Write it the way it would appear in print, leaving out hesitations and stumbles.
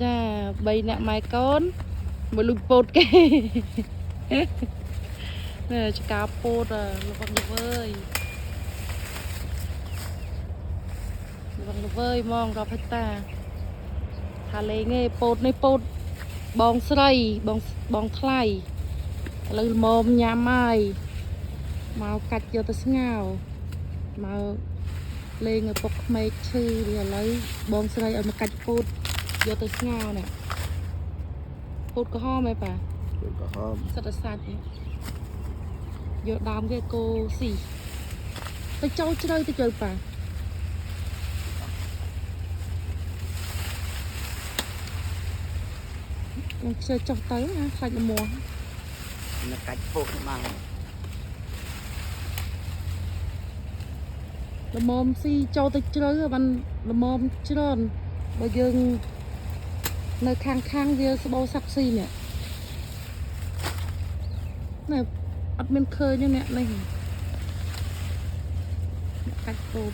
ចា3អ្នកម៉ែកូនមកលួចពោតគេ នេះចកាពោតល្វឹងល្វើយល្វឹងល្វើយហ្មងរាប់ហិកតាថាលេងឯងពោតនេះពោតបងស្រីបងបងថ្លៃឥឡូវល្មមញ៉ាំហើយមកកាច់យកទៅស្ងោរមកលេងឪពុកក្មេកឈឺនេះឥឡូវបងស្រីឲ្យមកកាច់ពោតយកទៅស្ងោរនេះពោតក្រហមហ៎ប៉ា ពោតក្រហម សិតតែសាច់នេះយកដើមគេគោស៊ីទៅចូលជ្រៅទៅចូលប៉ាខ្ញុំខ្ជិលចុះទៅណាខ្លាចលមាស់ នៅកាច់ពោតមក ល្មមស៊ីចូលទៅជ្រៅបានល្មមច្រើនបើយើងនៅខាងខាងវាស្បូរសាក់ស៊ីនេះណែអត់មានឃើញទេអ្នកនេះអ្នកកាច់ពោត